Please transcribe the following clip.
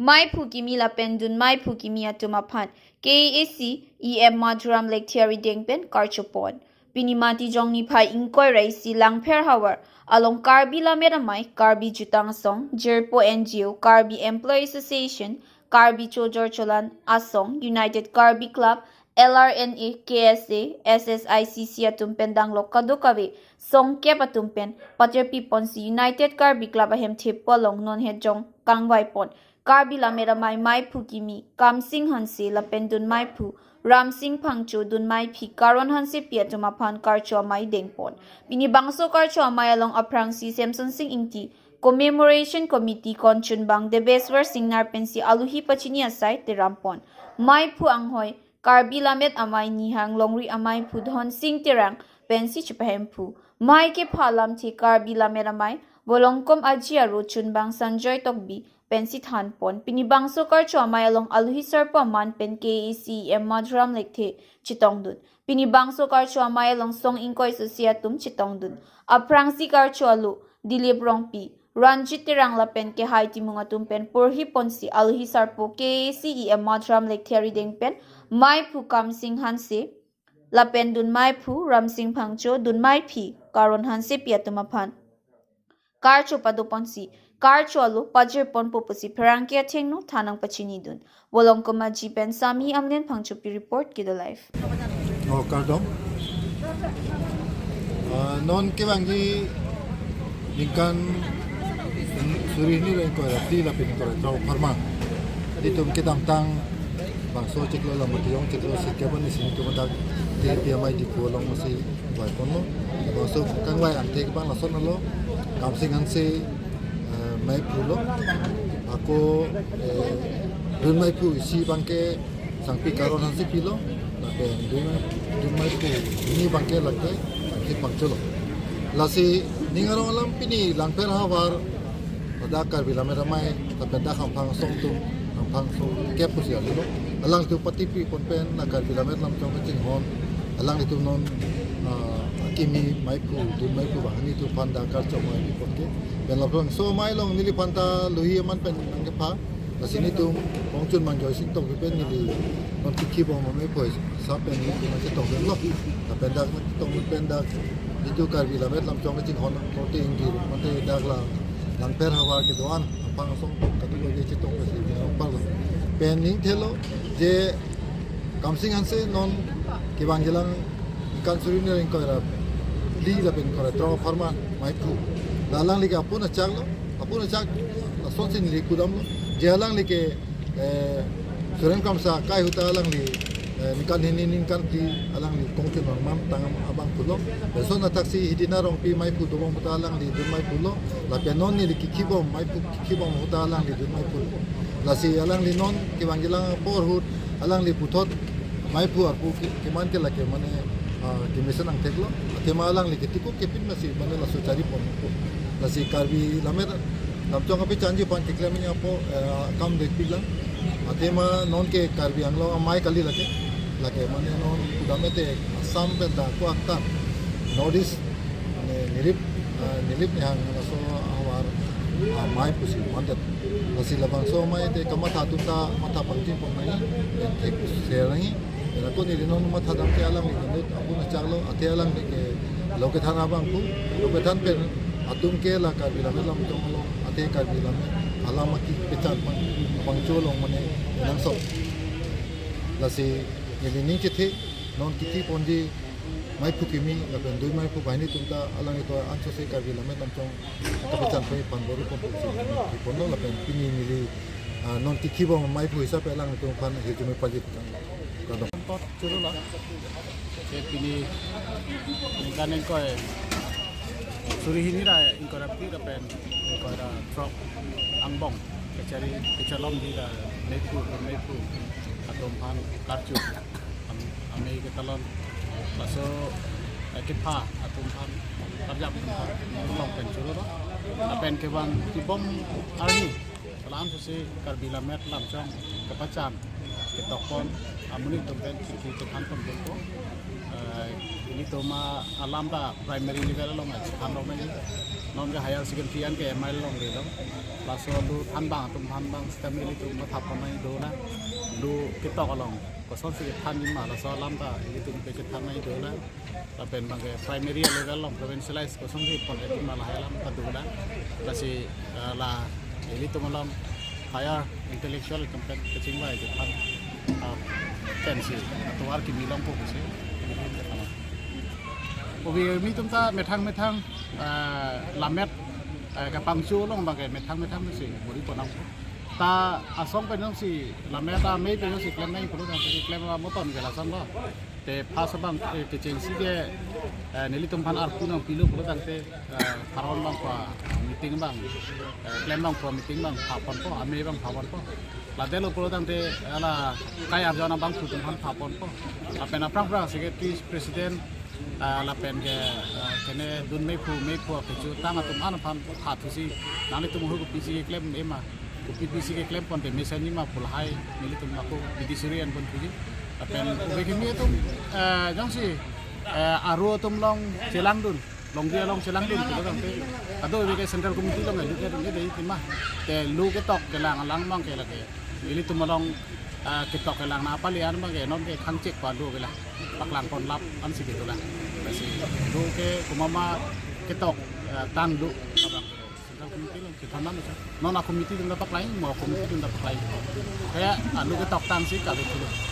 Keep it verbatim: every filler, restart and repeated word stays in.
Maiphu kimi lapen dun maiphu kimi atum aphan K A A C E M Madhuram Lekthe arideng pen karcho pon. Pini Matijong niphai ingkoi ra isi Langpher havar along Karbi Lammet Amei, Karbi Jutang Asong, Jirpo N G O, Karbi Employee Association, Karbi Chojor Cholan Asong, United Karbi Club, L R N A, K S A, S S I C C atum pen danglok kadokave songkep atum pen paterpi ponsi United Karbi Club ahem thepo along non hetjong kangvai pon Karbi Lammet Amei maiphu kimi Kamsing Hanse lapen dun maiphu Ramsing Phangcho, dun maiphi Karon Hansepi atum aphan karcho amei dengpon. Pini bangso karcho amei along aphrangsi Semson Sing Ingti, Commemoration Committee konchunbang Debeswar Singnar pensi aluhi pachini asai terampon. Maiphu anghoi Karbi Lammet Amei nihang longri amaiphu Dhonsing Terang pensi chepahemphu. Mei kepha lamthe Karbi Lammet Amei Volongkom Aji aro chunbang Sanjoy Tokbi pensi thanpon. Pini bangso karcho amei along aluhi sarpo aman pen K A A C E M Madhuram Lekthe chetongdun. Pini bangso karcho amei along song ingkoi sosi atum chetongdun. Aphrangsi karcho alo Dilip Rongpi, Ranjit Terang lapen Kehai Timung atum pen porhi ponsi aluhi sarpo K A A C E M Madhuram Lekthe arideng pen maiphu Kamsing Hanse lapen dun maiphu Ramsing Phangcho, dun maiphi Karon Hansepi atum aphan karcho pado ponsi karcho alo pajir ponpo pusi pherangke athengno than nangpachinidun. Volongkom Aji pen Sami Amlen Phangchopi report, Kedo Live. Oh, kardom. Ah, non kevangji ningkan suri hini ra ingkoi ra phli lapen ingkoi ra throk apharman, itum kedamtang bangso chiklo lam Matijong chiklo sikep ani sini tum dak T P M I Diphu along masi vai ponlo. Bangso kangvai angthek abang lason alo, Kamsing Hanse, eh, maiphu lo. Ako, eh, dun maiphu isi abangke Sangpi Karon Hansepi lo, lapen dun, dun maiphu hini abangke lake Sangpi Phangcho lo. Lasi ning arong alam pini Langpher havar, dak Karbi Lammet Amei, lapen dak hamphang asong atum, hamphang asong kep pusi arjulo. Alangtum paterpi pon pen la Karbi Lammet Lamchong kachinghon, alanglitum non, ah, akimi maiphu, dun maiphu banghini atum aphan dak karcho amei ponke. Pen labangso amei along neliphanta luhi aman pen nangkepha. Lasi nelitum kongchunbang Joysing Tokbi pen neli non kikhi bom amei phoi sap pen nelitum nangchetong lo. Lapen dak nangchetong pen dak itum Karbi Lammet Lamchong kachinghon korte ingdi mate dak la Langpher havar kedo-an hamphang asong kadokave chetong pensi nangpalo. Pen ning thelo je Kamsing Hanse non kevangji alang ningkan suri hini ra ingkoi ra phli lapen ingkoi ra throk apharman maiphu. La alangli ke apun achak lo, apun achak lasonsi neli kedam lo. Je alangli ke, eh, Suren Kramsa akai ahut ta alangli, eh, ningkan hini ningkan phli alangli kongchunbang man tang abang pulo. Lason athaksi Hidina Rongpi maiphu dobom ahut ta alangli dun maiphu lo. Lapen non neli kikhi bom maiphu kikhi bom ahut ta alangli dun maiphu lo. Lasi alangli non kevangji alang apor ahut alangli puthot maiphu arpu ke, keman ke lake mane, ah, kemesen angthek lo. Athema alangli ke tiko kepin masi mane laso chari pon. Lasi Karbi Lammet Lamchong apechanji aphan keklem nangji apot, eh, akam dekpik lang. Athema non ke Karbi Anglong amei kali lake. Lake mane non kudam ete Assam pen ta ko aktan North East mane nirip, ah, nirip nihang laso havar, ah, amei pusi mandet. Lasi labangso amei te kamatha atum ta matha pangcheng pon nangji, thek ser nangji. Pen ako neli non matha dam ke alangli ke inut apun achak lo, athe alangli ke lo kethan abang pu, lo kethan pen atum ke la Karbi Lammet Lamchong along, athe Karbi Lammet alam akipechan pang, pangcho along mane nangsot. Lasi neli ning chethe, non kikhi ponji maiphu kimi, lapen dun maiphu banghini atum ta alangli to anso se Karbi Lammet Lamchong kapechan pen pan bor-i pon pusi neli ponlo lapen pini neli, ah, non kikhi bom maiphu hisap alanglitum aphan hirjume pajir tang. Kardom. Kot churu lo. Ke pini ningkan ingkoi suri hini ra ingkoi ra phli lapen ingkoi ra throk angbong kachari kachalom di la maiphu, maiphu atum aphan karcho am-, amei ketalon. Laso, eh, kepha atum aphan karjap atum aphan along pen churu lo. Lapen kevang kibom arni la-an sosi Karbi Lammet Lamchong kepachan ketok pon amonit atum pen chikhi kethan pon ponpo. Eh, Ilitum alam ta primary level along chethan rok nangji. Non ke higher secondary an ke M I L along dolo. Laso do thanbang atum thanbang sitame ilitum mathap pon nangji dolang. Do ketok along kosonsi kethanji ma laso alam ta ilitum pachethan nangji dolang. Lapen abang ke primary level along provincialize kosonsi pon nangji ma lahai alam ta dolang. Lasi, eh, la ilitum along higher intellectual atum pen kachingvai chethan, ah, pensi atovar kimi longpo pusi. Obi mi atum ta methang methang, ah, lammet, ah, kapangcho along abang ke methang methang si buri pon nangpo. Ta asong pen jongsi lammet ta amei pen jongsi klem nangji pulo tangte klem amo ton ke lason lo. Te first abang, eh, kechengsi ke, eh, nelitum aphan arpu nangpilo pulo tangte, eh, pharon abang pa meeting abang, eh, klem abang pa meeting abang pha ponpo, amei abang pha ponpo. Ladak lo pulo tangte, eh, la kai arjon abangphu atum aphan pha ponpo. Lapen aphrang aphrang secretary, president, eh, lapen ke, eh, kene dun meiphu, meiphu kechotang atum an aphan pha thusi nanglitum ahut kopisi keklem ema, kopisi keklem ponte mesen nangji ma pu lahai nelitum ako bidi suri an pon thuji. Lapen obi kimi atum, eh, jongsi, eh, aro atum along chelangdun, longri along chelangdun pulo tangte, ado obi ke central committee along edu ke dun ke dei tima. Te lo ketok kelang alang abang ke lake ilitum along, eh, ketok kelang nangpale an abang ke non ke khangchek pa lo ke la paklang pon lap ansi kedolang. Lasi lo ke komat ma ketok, eh, tang do abang central committee along chethan nang sa. Non a-committee atum ta paklai, mo committee atum ta paklai. Kaya alo ketok tangsi kave thulo.